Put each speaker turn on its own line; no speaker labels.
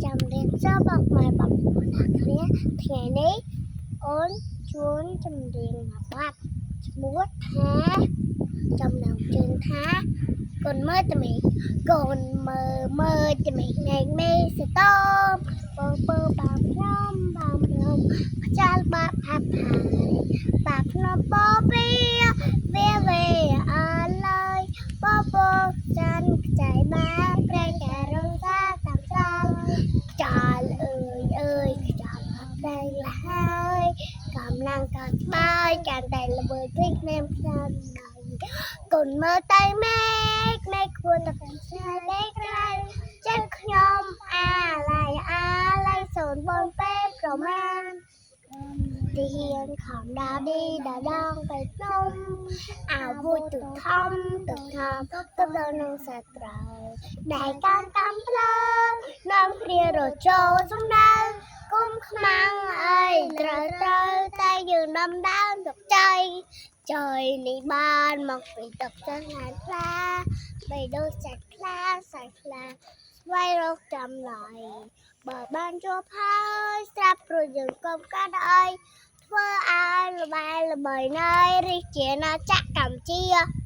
ចាំរៀបសួរបងម៉ែបងប្អូនទាំងគ្នាថ្ងៃនេះអូនជួនចម្រៀងមួយបទឈ្មោះថាចំណងជើងថាកូនមើលតមេកូនមើលមើលតមេថ្ងៃមេសតមពើពើបាភ្នំបាភ្នំខ្ចាល់បាផាផាយបាភ្នំបពីវាវេអឡើយបបចាន់ខ្ចីបានប្រែងតែរងសាតាមស្រល់ ខ្យល់អើយអើយខ្យល់អត់តែឡើយកម្លាំងក៏ស្បើយកាន់តែល្វើយគ្លិចណែមខ្យល់ឡើយកូនមើលទៅមេឃមេឃគួរតែកាន់ស្រាយលេខក្រៅចិត្តខ្ញុំអាឡ័យអាឡ័យសូនបងពេលប្រមាណទីហ៊ានខំដាឌីដាដងទៅភ្នំអាវុធទុធំទុធំទៅដល់នឹងសត្រូវដែលកាន់កំភ្លើង នាំគ្នារត់ចូលសំដៅគុំខ្មាំងអីត្រូវត្រូវតែយើងដំដើមទុកចៃចុយនេះបានមកពីទឹកចាស់ឡានខ្លាបីដូចសាច់ខ្លាសាច់ខ្លាស្វែងរកចម្លើយបើបានជួបហើយស្រាប់ព្រោះយើងកុំកាត់អីធ្វើឲ្យល្បែល្បីនៅរាជាណាចក្រកម្ពុជា។